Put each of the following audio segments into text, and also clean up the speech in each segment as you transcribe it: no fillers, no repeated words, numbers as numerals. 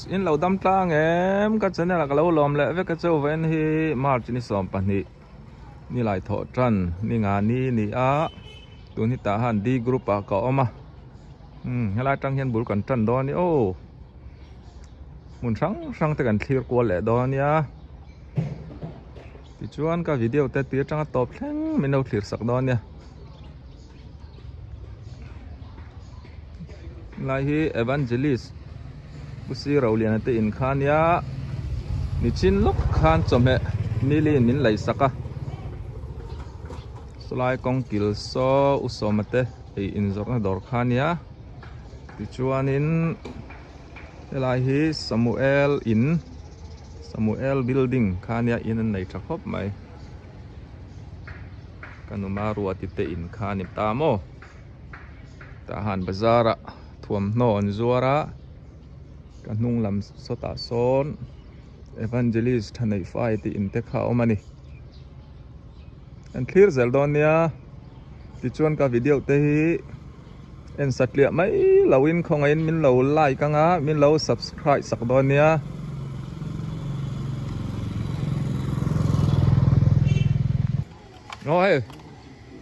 In lo dam tlang em ka channel ah ka lo lawm leh vek a cheu vawiin hi March ni 12 ni lai thawh tan ni nga ni ni a tun hi tah han D group ah ka awm a umm helai atang hian bul kan tan dawn a ni aw hmun hrang hrang te kan thlir kual leh dawn a nia tichuan ka video te tir atanga tawp thleng min lo thlir sak dawn a nia. Lai hi Evangelist Pu Si Roliana te in kha ania nichin lawk khan chawhmeh nili in min lei sak a sawlai kawng kil saw U Sawma te ei inzawrhna dawr kha ania tichuanin helai hi Samuel in Samuel building kha ania in an nei tha khawp mai. Ka numa ruati te in kha a ni ta maw tah han bazar ah thuamhnaw an zuar a ka hnung lam sawtah sawn evangelist tha neih fai tih in te kha a awm a ni an thlir zel dawn nia tichuan ka video te hi en satliah mai lo in khawngaih in min lo like anga min lo subscribe sak dawn nia. Aw hei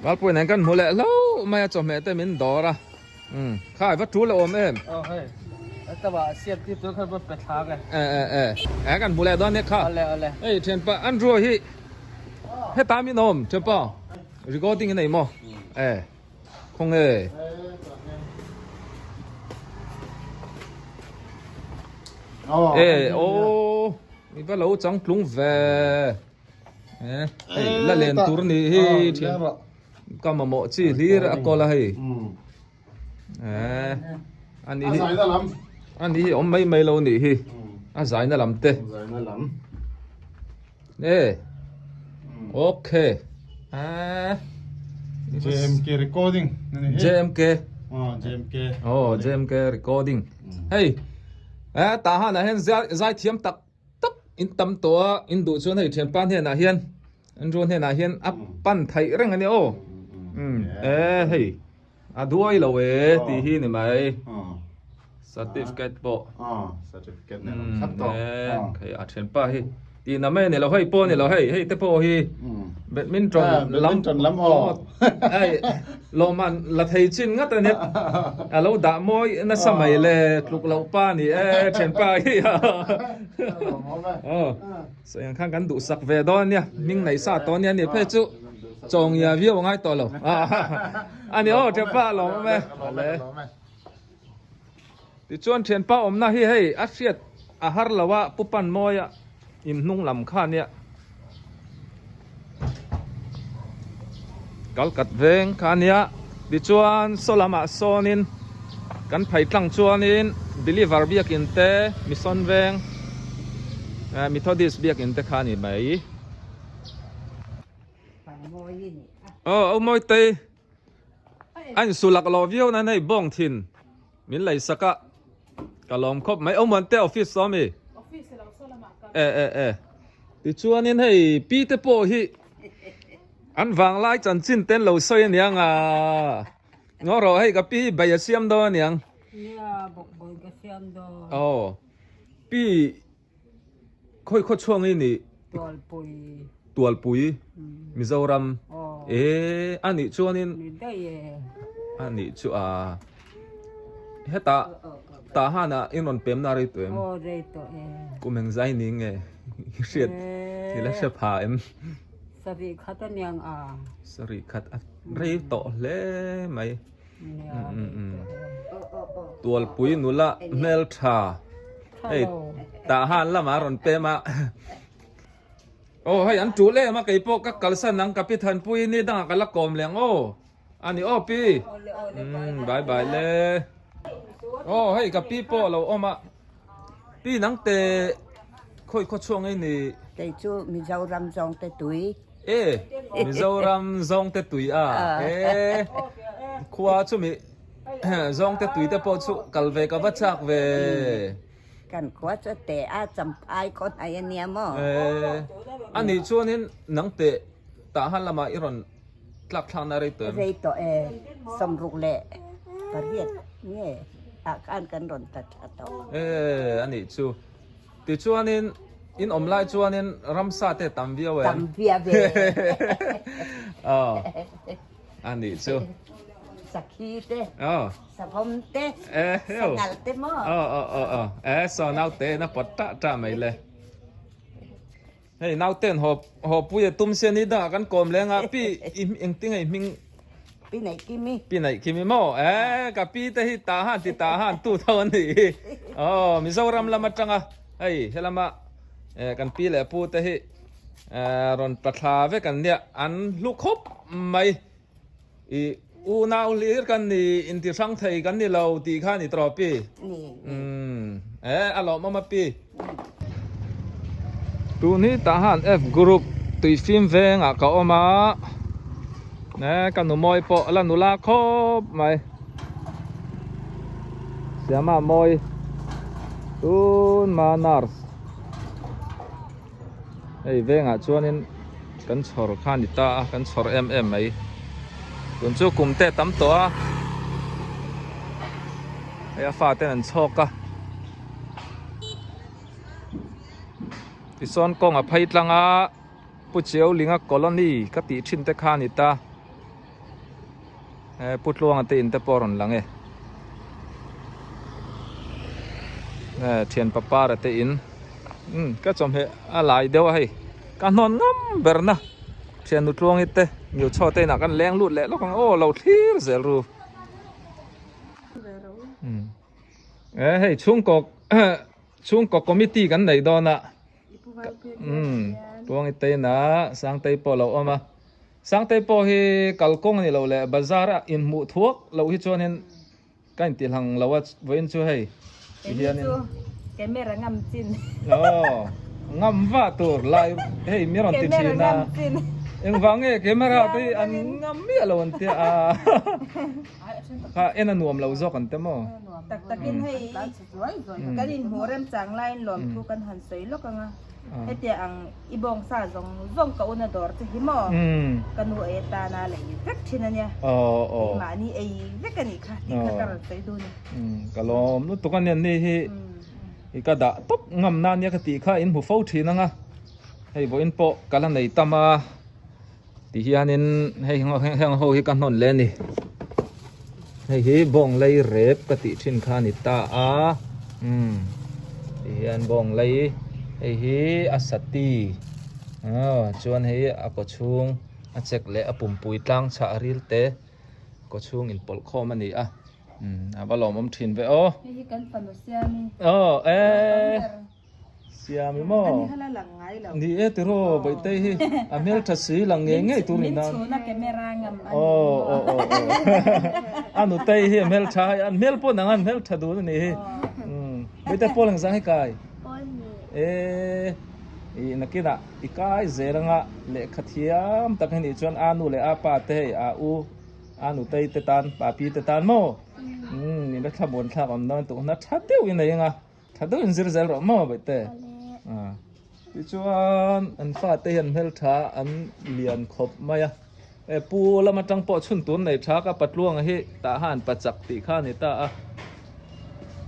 Valpui nen kan hmu leh hlauh mai a chawhmeh te min dawr a umm kha i va tul a awm em aw hei a tawah a siam tir tur khan va pe thlak e e e e e kan hmu leh dawn nia kha awle awle hei thianpa Andrew hi heta min awm thianpa recording a nei maw e. Khawnge? E aw i va lo chang tlung ve e hei la len tur ni hi thian ka mamawh chi hlir a kawl a hei e ani hi ani hi awm mai mai lo nih hi a zaina lam te E okay a JMK recording JMK oh JMK oh JMK recording hei e ta han ah hian zai thiam tak tak in tam tawh a in duh chuan hei thian pa hnenah hian an rual hnenah hian a pan theih reng a ni aw e hei a duai lo e tih hi ni mai certificate pawh certificate nen an khat tawh hei a thian pa hi tih na mai a ni lo hei pawh a ni lo hei hei te pawh hi badminton lam lam aw hei lawmman la thei chin ngat a nia a lo dah mawi nasa mai le tluk loh pa a ni e thian pa hi aw sawi ang khan kan duhsak ve dawn a nia hming neih sa tawh a nia ni phei chu chawngia viau a ngai tawh lo a ni aw thian pa a lawm awm e awle. Tichuan thianpa awmna hi hei a hriat a har lo a, Pu Panmawia in hnung lam kha nia kal kat veng kha nia. Tichuan saw lamah sawnin kan phei tlang chuanin Believer biakin te Mission veng Methodist biakin te kha a ni mai. Aw Mawitei. A insu lak lo viau nan hei bawng thin min lei sak a ka lawm khawp mai awm te office saw mi e e e tichuanin hei pi te pawh hi an vanglai chanchin te an lo sawi aniang a ngaw rawh hei ka pi hi bai a siam dawn aniang aw pi Khawi khaw chhuang i nih? Tualpui. Tualpui, Mizoram. E a nih chuanin. Ni daih e. A nih chu a. Hetah tah hanah in rawn pem na rei tawh em? Aw rei tawh e. Kum eng zai ni nge i hriat i la hre pha em? Sarih khat a niang a. Sarih khat a rei tawh hle mai. Tualpui nula hmeltha hei tah han lamah a rawn pem a aw hei an tul em a kei pawh ka kalsan ang ka pi thanpui ni dangah ka la kawm leh ang aw a ni aw pi umm bye bye le aw hei ka pi pawh a lo awm a pi nang te khawi khaw chhuak nge ni kei chu Mizoram zawng te tui. E Mizoram zawngte tui a e khua chumi zawngte tui te pawh chu kal ve ka va chak ve. Kan khua chu te a champhai khaw hnai a nia maw? E a nih chuanin nang teh tah han lamah i rawn tlak thlakna rei tawh em? Rei tawh e, 68 nge. Ah khan kan rawn ta tha tawh. E anih chu. Tichuanin in awm lai chuanin ramsa te tam viau em? Tam viau e. Aw anih chu. Sakhi te. Aw. Savawm te. Sangal te maw? Aw aw aw aw. E saw naute na pawt tah tah mai le. Hei nauten haw haw pui a tum sia ni dangah kan kawm leng a pi i engtinge i hming Pi neih kim i Pi neih kim i maw e ka pi te hi tah han ti tah han tu tho an nih hi aw Mizoram lam atanga hei helama e kan pi leh pu te hi e rawn pathla vek an nia an hlu khawp mai i unau hlir kan ni inti hrang thei kan ni lo tih kha ni tawh pi umm e a lawmawm a pi. Tun hi tah han F group tui fim vengah ka awm a e ka nu mawi pawh la nula khawp mai Siama mawi tun ma nurse Hei vengah chuanin kan chhawr kha a ni ta a, kan chhawr em em mai. Tun chu kum te a tam tawh a, hei a fate an chhawk a. Tichuan kawng a phei tlang a, Pu Chiaulinga colony ka tih thin te kha a ni ta. He Pu Tluanga te in te pawh a rawn lang e. He thian papara te in umm ka chawhmeh a lai deuh a hei ka hnawn ngam ber na thian nu Tluangi te Miuchhaw te inah kan leng lut leh lawk ang aw lo thlir zel ru. Umm e hei chhungkaw chhungkaw committee kan nei dawn a umm Tluangi te inah Sangtei pawh a lo awm a. Sangtei pawh hi kalkawng a ni lo leh bazar a inhmuh thuak loh hi chuanin ka intihlang lo a vawiin chu hei ti hianin Camera ngam chin Aw ngam vah tur lai hei mi rawn ti thin a engvang nge camera te hi an ngam miah lo an tia a kha en a nuam lo zawk an te maw Tak takin hei kan inhmuh remchang laiin lawmthu kan han sawi lawk ang a Hetia ang i bawngsa zawng zawng ka una dawr che hi maw? Ka nu ei atana lei vek thin a nia. Keimahni ei vek a nih kha tih kha ka rawn sawi dun a. Ka lawm lutuk a nia ni hi i ka dah tawp ngam na nia ka tih kha in hmu fo thin ang a. Hei vawiin pawh ka la nei tam a ti hianin hei heng ho hi ka hnawn leh a ni. Hei hi bawng lei rep ka tih thin kha a ni ta a umm ti hian bawng lei hei hi a sati aw chuan hei a kaw chhung a chek leh a pumpui tlang chhah a ril te kaw chhung inpawlh khawm a ni a umm a va lawmawm thin ve aw. Hei hi kan fanu siami aw e. Siam i maw? Ani kha la lang ngai lo. Ni e tiraw Bawihtei hi a hmeltha si lang ngei ngei tur ni nan. Min chhun a camera ngam a ni maw? Aw aw aw aw a nutei hi a hmeltha a an hmel pawh nang an hmeltha dun a ni hi. Bawihtei pawl engzah hi kai? Pawl ni. E i nakinah i kai zel anga lehkha thiam tak hi nih chuan a nu leh a pa te hei a u a nutei te tan papi te tan maw? Umm i la thlamuan thlak awm dawn tuk na tha deuh i nei anga. Tha deuhin zir zel rawh maw Baihte. Tichuan an fate hian hmeltha an lian khawp mai a. E pu lam atang pawh chhun tur nei tha ka patluanga hi tah han pachak tih kha a ni ta a.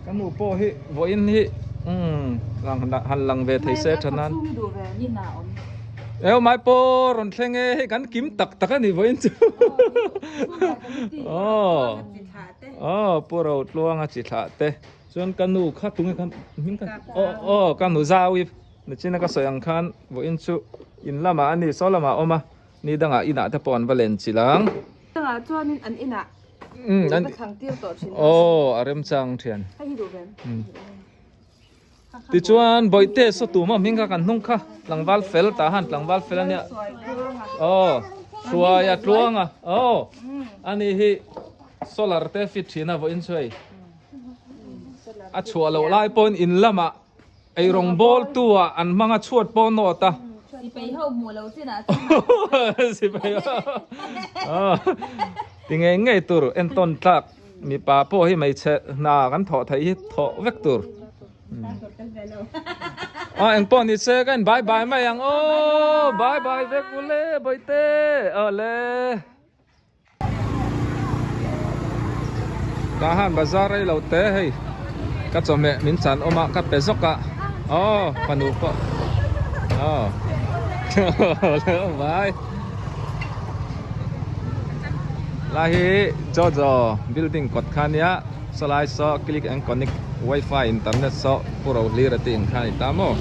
Ka nu pawh hi vawiin hi umm han lang ve thei se tha nan. Eo mai pawh rawn thleng e hei kan kim tak tak a ni vawiin chu. Aw aw pu Rotluanga chi thlah te. Chuan ka nu kha tunge khan hming ka aw aw ka nu zau i nachina ka sawi ang khan vawiin chu in lamah a ni saw lamah a awm a ni dangah inah te pawh an va len chilh ang. Dangah chuanin an inah an va thlang tir tawh thin. Aw a remchang thian. Hei hi duh ve. Tichuan bawihte saw tum a hming kha kan hnung kha tlangval fel tah han tlangval fel a nia aw hruaia tluanga aw ani hi solar te fit thin a vawiin chu hei. A chhuah loh lai pawhin in lamah eirawng bawl tu ah an hmang a chhuat pawh nawt a. Sipai ho hmuh lo chin ah chuan Sipai ho ti ngei ngei tur entawn tlak mipa pawh hi hmeichhe hna kan thawh theih hi thawh vek tur. Aw engpawh ni se ka in bye bye mai ang aw bye bye vek ule bawihte awle. Tah han bazar rei lo te hei ka chawhmeh min chan awm a ka pe zawk a aw fanu pawh aw vai lai hi jojo building kawt kha nia sawlai saw click and connect wifi internet saw pu ro hlir a tih ang kha a ni ta maw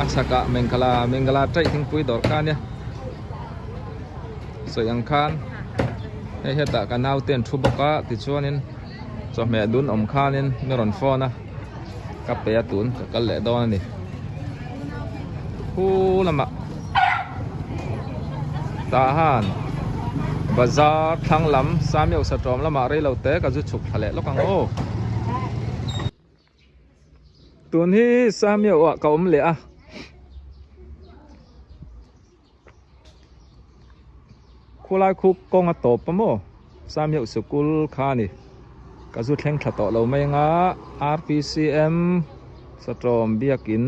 a chhakah mengkala mengkala taih thingpui dawr kha nia. Sawi ang khan hei hetah ka naute an thu bawk a tichuanin chawhmeh dun awm khanin mi rawn phone a ka pe a tun ka kal leh dawn a ni khu lamah tah han bazar thlang lam Samiau Satawm lamah reilo te ka zu chhuk thla leh lawk ang aw. Tun hi Samiau ah ka awm leh a. Khulai khu kawng a tawp a maw Samheuh sikul kha a ni ka zu thleng thla tawh lo mai anga R_P_C_M Satawm biakin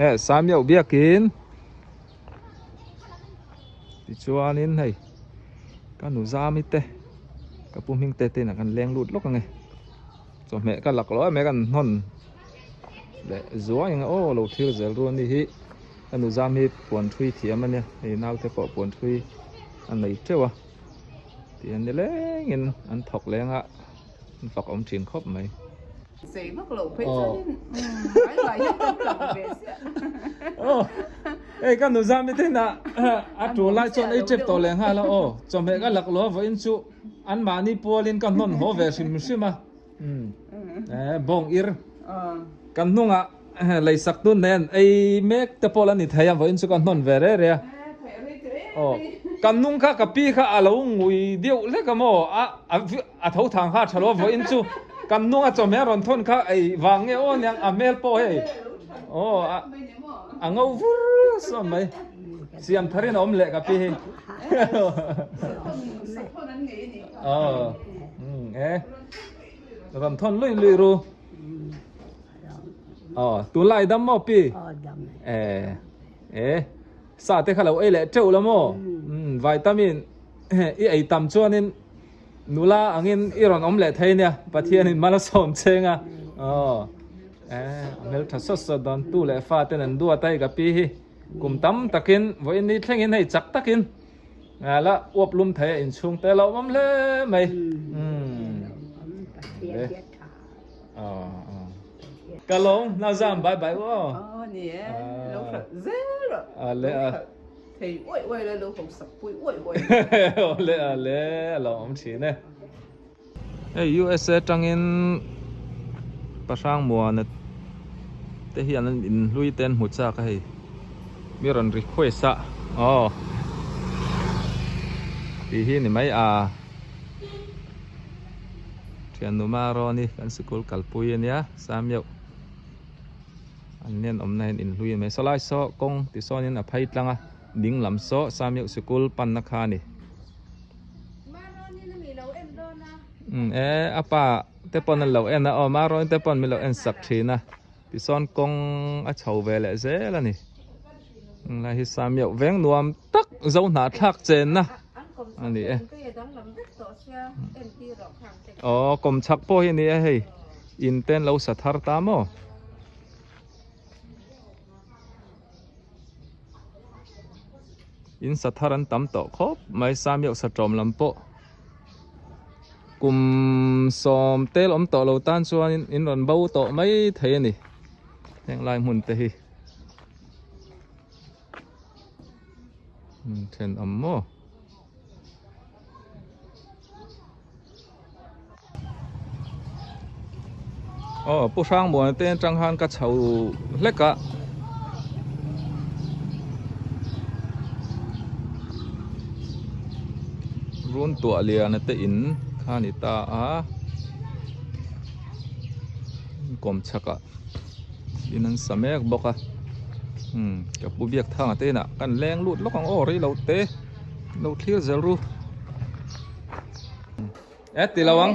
eh Samheuh biakin tichuanin hei ka nu zami te ka pu hming te te inah kan leng lut lawk ange chawhmeh ka lak loh em mai kan hnawn leh zuai ang aw lo thlir zel rual a ni hi. Ka nu zam hi puan thui thiam a nia, hei naute pawh puan thui a nei teuh a, tih an ni lengin an thawk leng a, an fak awm thin khawp mai. Sei vak loh phei chuanin vai vai hian kan tlang ve chiah. Aw, hei ka nu zam hi thinah a tul lai chuan ei tep tawh leh nghal a aw, chawhmeh ka lak lo a vawiin chu anmahni pualin ka hnawn haw ve hrim hrim a. Bawng ir kan hnungah lei sak tun nen ei mek te pawh la ni thei a vawiin chu ka hnawn ve re re a aw kan hnung kha ka pi kha a lo ngui deuh hlek a maw a a tho thang kha a tha lo a vawiin chu kan hnunga chawhmeh a rawn thawn kha ei vang nge aw aniang a hmel pawh hei aw a ngo vur sawn mai siam tharin a awm leh ka pi hi aw e rawn thawn lui lui ru aw tunlai dam maw pi e e sa te kha lo ei leh teuh la maw vitamin i ei tam chuanin nula angin i rawn awm leh thei nia Pathianin mal a sawm cheng a aw e a hmel tha sawt sawt dawn tu leh fa ten an duat a i ka pi hi kum tam takin vawiin ni thlengin hei chak takin La uap lum thei a inchhung te lo awm hle mai. Ka lawm na zam bye bye u aw. Aw ni e lo hralh zel rawh. A le a. Thei uaih uaih la lo hausak pui uaih uaih. Aw le a le a lo awm thin e. Hei USA tangin Pahrang Muana te hian an inhlui te an hmu chak a hei mi rawn request a aw tih hi ni mai a thiannu Marawni kan sikul kalpui ania Sameuh an nen awmna hian inhlui a ni mai sawlai saw kawng tisawnin a phei tlang a ding lam saw Sameuh sikul panna kha a ni. E a pa te pawn an lo en a aw Marawni te pawn min lo en sak thin a tichuan kawng a chho ve leh zel a ni lai hi Samiauh veng nuam tak zo hnahthlak chenna a ni e aw kawmchhak pawh hi a ni e hei in te an lo sa thar ta maw. In sa thar an tam tawh khawp mai Samiauh Satawm lam pawh kum sawm tel awm tawh lo tan chuan in rawn bo tawh mai thei a ni heng lai hmun te hi thenawm maw. Aw Pu Hrangmuana te atang khan ka chho hlek a. Run tuah liana te in kha a ni ta a. Kawm chhakah in an sa mek bawk a. Umm ka pu biak thanga te inah kan leng lut lawk ang aw rei lo te lo thlir zel ru. E ti lo ang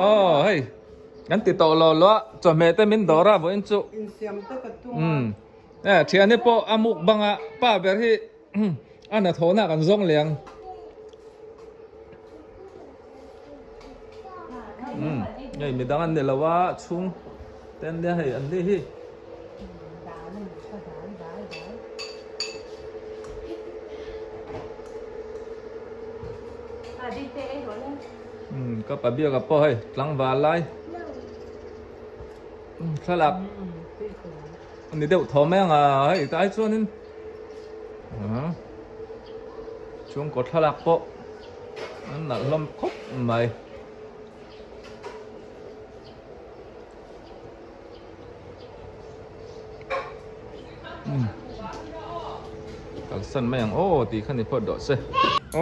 aw hei kan ti tawh lo lo a chawhmeh te min dawr a vawiin chu e thiani pawh a muk bang a pa ber hi a hnathawhna kan zawng leh ang. Hei midang an ni lo a chhung te an nia hei an ni hi. Ka pa biak a pawh hei tlangval lai thlalak a ni deuh thaw mai ang a hei tlai chuanin chhungkaw thlalak pawh an nalh hlawm khawp mai. Kalsan mai ang aw tih kha ni phawt rawh se.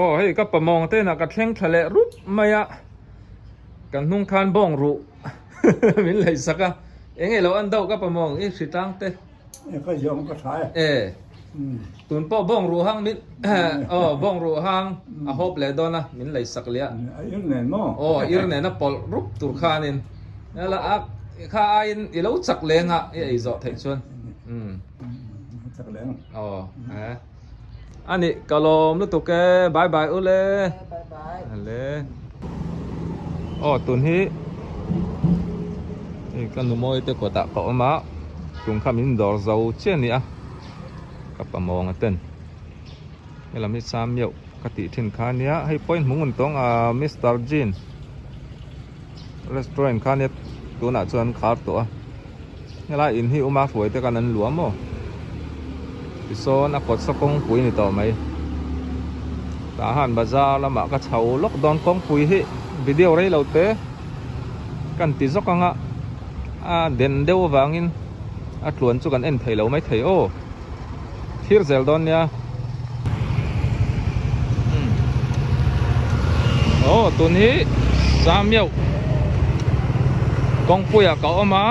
Aw hei ka pamawng te inah ka thleng thla leh rup mai a, kan hnung khan bawng ruh min lei sak a, eng nge lo an deuh ka pamawng i hri tlang te. E ka ziah ka tha e. E tun pawh bawng ruh hang min aw bawng ruh hang a hawp leh dawn a min lei sak leh a. A ir nen maw? Aw ir nen a pawlh rup tur khanin ela a kha aiin i lo chak leng a i ei zawh theih chuan. Chak leng. Aw e ani ka lawm lutuk e bye bye u le. Bye bye. Hale. Aw tun hi hei ka nu mawi te kawtah ka awm a tum kha min dawr zo chiah a ni a ka pamawng a ten helam hi sam meuh ka tih thin kha ania hei point hmung an tawng a Mister Jean restaurant kha ania tunah chuan an khar tawh a helai in hi uma hruai te khan an luah maw tisawn a kawt saw kawngpui a ni tawh mai tah han bazar lamah ka chho lawk dawn kawngpui hi video rei lo te kan ti zawk ang a a den deuh avangin a tluan chu kan en thei lo mai thei aw thlir zel dawn nia aw tun hi Samiau kawngpuiah ka awm a.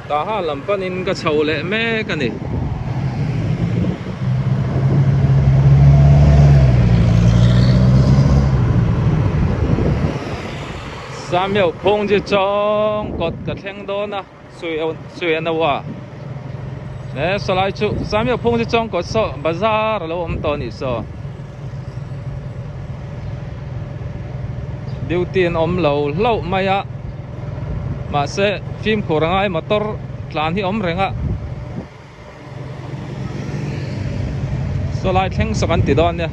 Taha lam panin ka chho leh mek a ni. Samiau phung chi chawng kawt ka thleng dawn a sui a no a he sawlai chu Samiau phung chi chawng kawt saw bazar a lo awm tawh a nih saw duty an awm lo hlauh mai a mahse fimkhur a ngai motor tlan hi awm reng a sawlai thleng saw kan ti dawn nia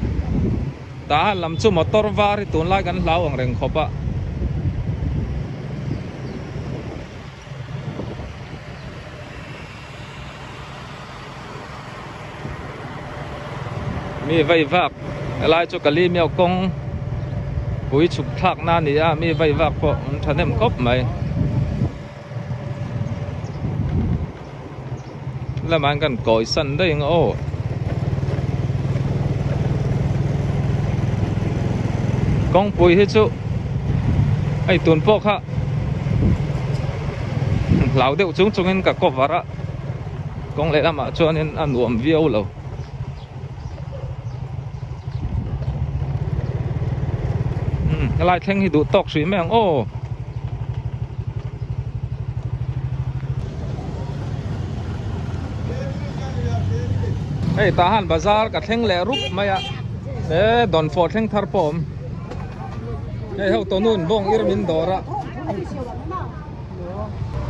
tah han lam chu motor var hi tunlai kan hlau ang reng khawp a. Mi vei vak helai chu ka li miau kawng pui chhuk thlak na a ni a mi vei vak pawh an thahnem khawp mai lamah hian kan kawi san daih ang aw kawngpui hi chu hei tun pawh kha hlau deuh chung chungin ka cover a. Kawng leh lamah chuanin a nuam viau lo. Umm helai thleng hi duh tawk hrih mai ang aw. Hei tah han bazar ka thleng leh rup mai a he dawnfawh thleng thar pawh a awm. Hei ho tawhnun bawng ir min dawr a.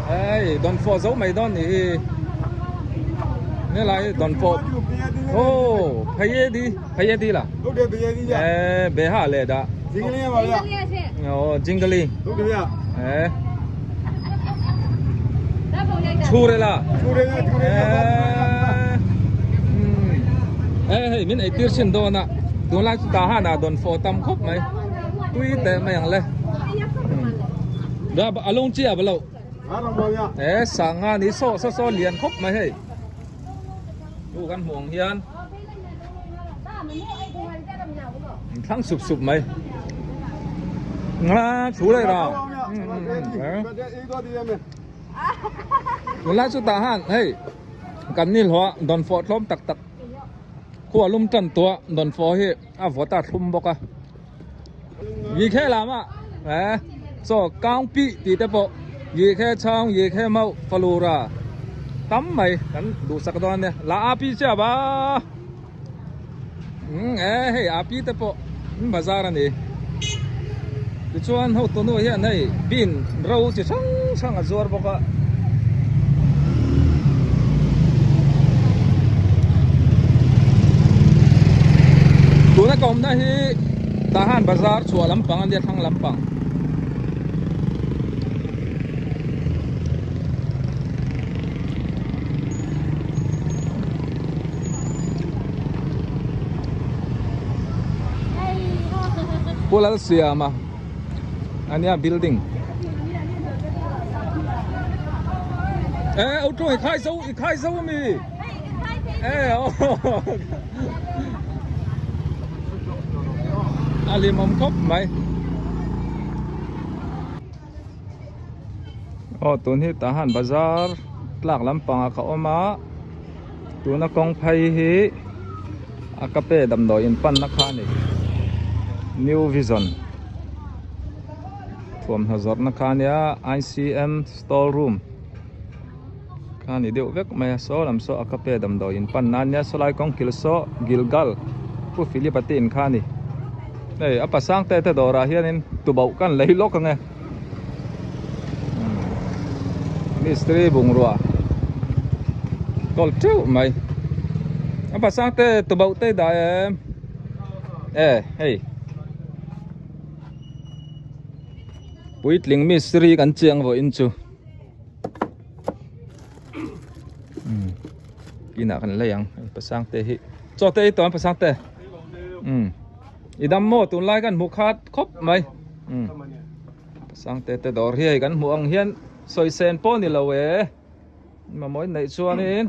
Hei dawn fawh zo mai dawn nih hi helai dawn fawh oh phei di phei di la eh be ha le da oh jingli eh chu re la eh hei min ei tir chin dawn a tunlai chu tah han ah dawn fawh tam khawp mai tui teh mai ang le. Da a lung chi a ba lo. E sanga ni so so so lian khawp mai hei. Tu kan hmuh ang hian thlang sup sup mai. Nga thu lai ra. Tunlai chu tah han hei kan ni hlawh a dawn fawh tlawm tak tak khua lum tan tawh a dawn fawh hi a vawt a thlum bawk a. Yi khe lam a eh chaw kang pi tih te pawh yi khe chhang yi khe mau falura tam mai kan duhsak dawn ania la api chiah ba umm e hei api te pawh bazar a ni tichuan hotu nu hian hei bean ro chi hrang hrang a zuar bawk a. Tuna ka awmna hi Tahan bazar chhuah lampang a nia thlang lampang. Pu Lalsiama ania building e auto i khai zo i khai zo ami e a limawm khawp mai aw tun hi tah han bazar tlak lampangah ka awm a tuna kawng phei hi a ka pe damdawi in panna kha a ni new vision thuamhnaw zawrhna kha a nia I_C_M store room kha a ni deuh vek mai a saw lam saw a ka pe damdawi in panna a nia sawlai kawng kil saw Gilgal Pu Philip a te in kha a ni hei a pasang te te dawrah hianin tubauh kan lei lawk ang e mistri bungrua kawl teuh mai a pasang te tubauh te dah em e hei puitling mistri kan chiang vawiin chu. Inah kan lei ang pasang te hi chaw te ei tawh ang pasang te i dam maw tunlai kan hmu khat khawp mai pasang te te dawr hi hei kan hmuh ang hian sawi sen pawh ni lo e mamawh in neih chuanin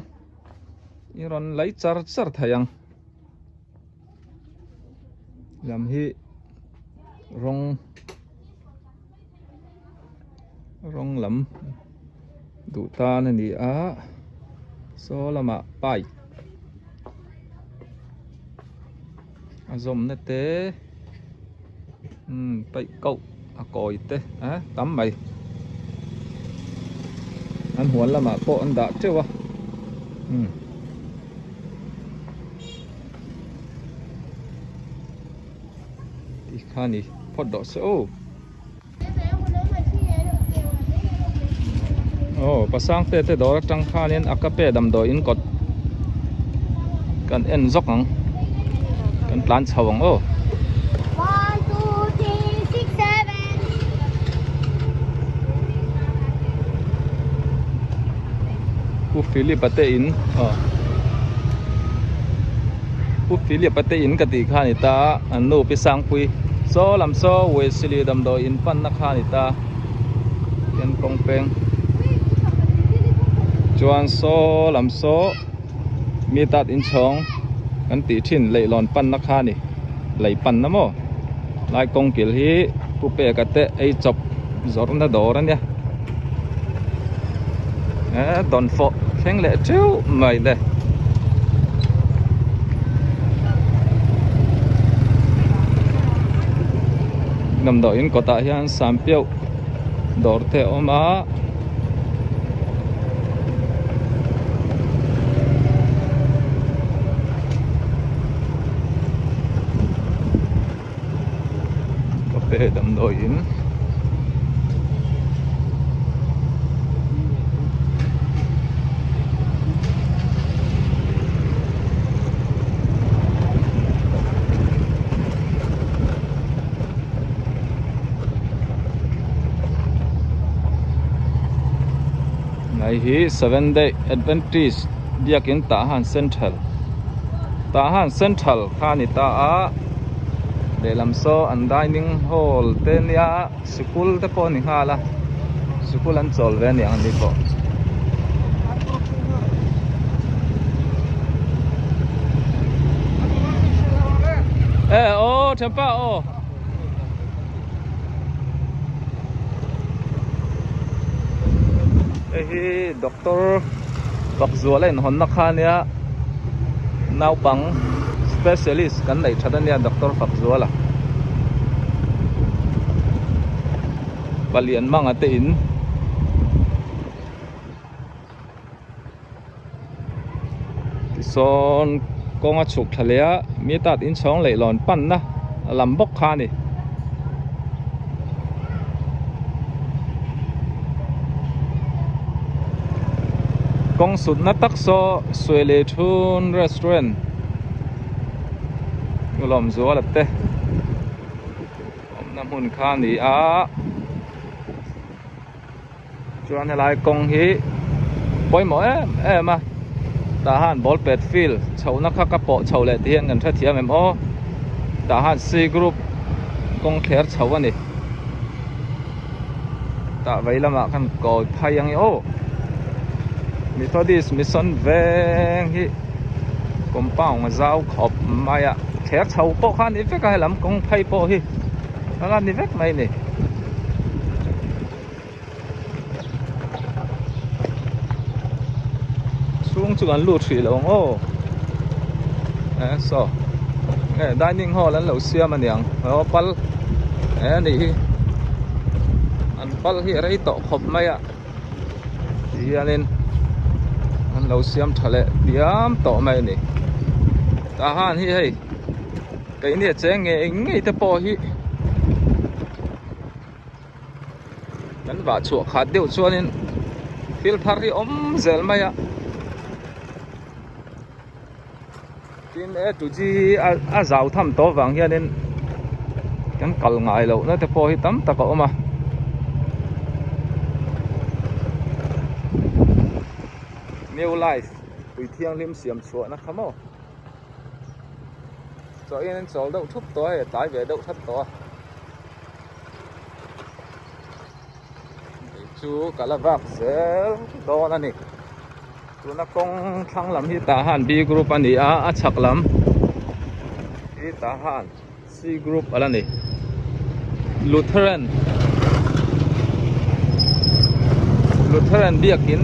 i rawn lei char char thei ang lam hi rawng. Rawng lam duh tan a ni a saw lamah pipe a zawmna te umm paih koh a kawi te a tam mai an huan lamah pawh an dah teuh a umm. Ti kha ni phawt rawh se aw. Aw pasang te te dawr atang khanin a kape damdawi in kawt kan en zawk ang kan tlan chho ang aw. Pu Philip a te in aw Pu Philip a te in ka tih kha a ni ta an nu Pi Sangpui saw lam saw Wesley damdawi in panna kha a ni ta hian kawng peng chuan saw lam saw mi tat inchhawng kan tih thin leihlawn panna kha a ni lei panna maw lai kawng kil hi Pu Peka te ei chawp zawrhna dawr a nia eh dawnfawh thleng leh teuh mai le. Damdawiin kawtah hian sampiauh dawr te a awm a. Cafe damdawiin Hei hi seven day adventist biakin Tahan central Tahan central kha a ni ta a lehlam saw an dining hall te nia sikul te pawh a ni nghal a sikul an chawl ve a ni ang ni pawh. E aw thianpa aw. Hei hi doctor Bakzuala inhawnna kha ania naupang specialist kan neih that ania doctor Fakzuala palian manga te in. Sawn kawng a chhuk thla leh a mi tat inchhawng leihlawn panna lam bawk kha a ni. Kawng sutna tak saw Suailei Thun Restaurant Lawmzuala te awmna hmun kha a ni a. Chuan helai kawng hi pawimawh em em a tah han ball pet field chhohna kha ka pawh chho leh tih hian kan hrethiam em aw tah han C group kawng thler chho a ni tah vei lamah khan kawi phai ang e aw Methodist Mission veng hi compound a zau khawp mai a thler chho pawh kha a ni vek a helam kawng phei pawh hi a ni vek mai a ni. Chhung chu kan lut hrih lo ang aw e saw nge dining hall an lo siam aniang aw pal e anih hi an pal hi a rei tawh khawp mai a ti hianin an lo siam tha leh diam tawh mai a ni tah han hi hei keini a cheng ngei ngei te pawh hi. Kan vah chhuah khat deuh chuanin thil thar hi awm zel mai a tin e two g a zau tham tawh vang hianin kan kal ngai loh na te pawh hi tam tak a awm a new life pui thianghlim siam chhuah na kha maw chaw in an chawl deuh thup tawh a hei a tlai ve deuh that tawh a. Kei chu ka la vak zel dawn a ni tuna kawng thlang lam hi tah han B group a ni a a chhak lam hi tah han C group a la ni Lutheran Lutheran biakin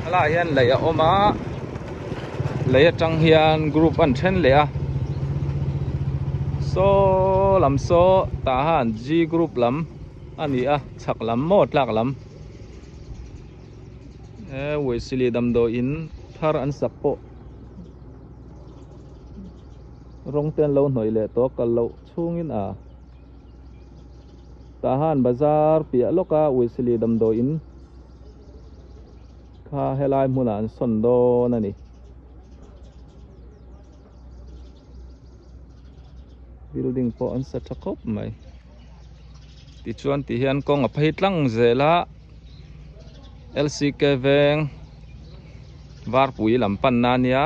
helaiah hian lei a awm a lei atang hian group an then leh a saw lam saw tah han G group lam a ni a chhak lam maw tlak lam he Wesley damdawiin thar an sak pawh rawng te an lo hnawih leh tawh a kal loh chhungin a tah han bazar piah lawk a Wesley damdawiin. Kha helai hmunah an sawn dawn a ni. Building pawh an sa tha khawp mai. Tichuan ti hian kawng a phei tlang zel a LCK veng varpui lam panna a nia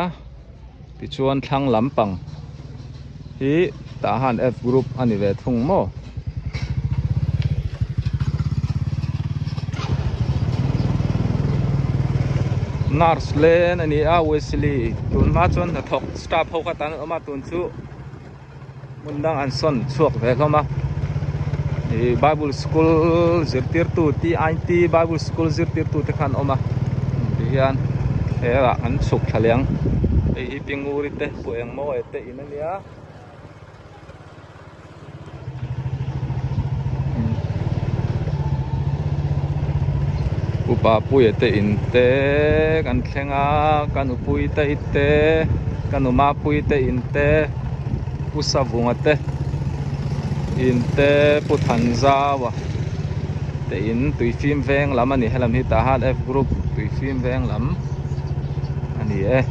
tichuan thlang lampang hi tah han F group a ni ve thung maw. Nurse len a ni a Wesley tun hma chuan hnathawk staff ho kha tan an awm a tun chu hmun dang an sawn chhuak ve hlawm a ih bible school zirtirtu TIT bible school zirtirtu te kha an awm a ti hian herah an chhuk thla leh ang hei hi pi nguri te pu engmaw te in a nia. Upa puia te in te kan thleng a ka nupui te i te ka nu mapui te in te pu savunga te in te pu thanzaua te in tui fim veng lam a ni helam hi tah hian f group tui fim veng lam a ni e.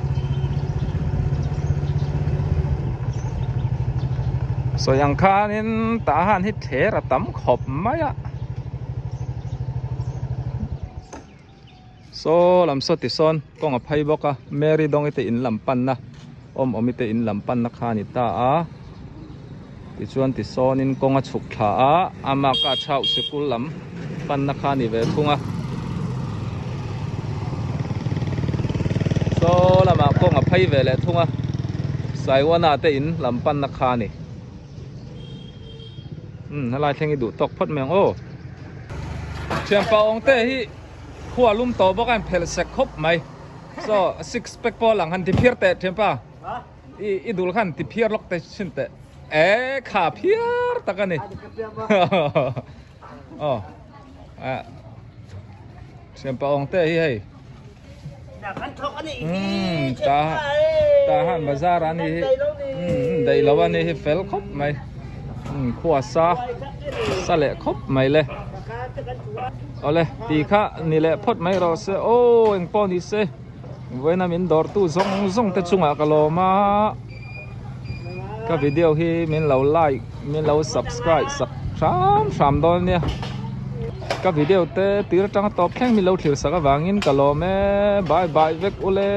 Sawi ang khanin tah han hi thler a tam khawp mai a saw lam saw ti sawn kawng a phei bawk a Mary Dawngi te in lam panna awm awmi te in lam panna kha a ni ta a tichuan ti sawnin kawng a chhuk thla a ama ka chhauh sikul lam panna kha a ni ve thung a saw lamah kawng a phei ve leh thung a Saiwana te in lam panna kha a ni umm helai thleng hi duh tawk phawt mai ang aw thianpa awng te hi khua lum tawh bawk a inphelh sek khawp mai saw six pack pawh lang han ti phiar teh thianpa. I i dul khan ti phiar lawk te chin teh e kha phiar tak a ni aw a siampa awng te hi hei Umm ta tah han bazar a ni hi umm daih lo a ni hi fel khawp mai umm khua sa sa leh khawp mai le awle ti kha ni leh phawt mai rawh se aw eng pawh ni se vawiina min dawr tu zawng zawng te chungah ka lawm a ka video hi min lo like min lo subscribe sak hram hram dawn nia ka video te tir atanga tawp thleng min lo thlir sak avangin ka lawm e bye bye vek ule.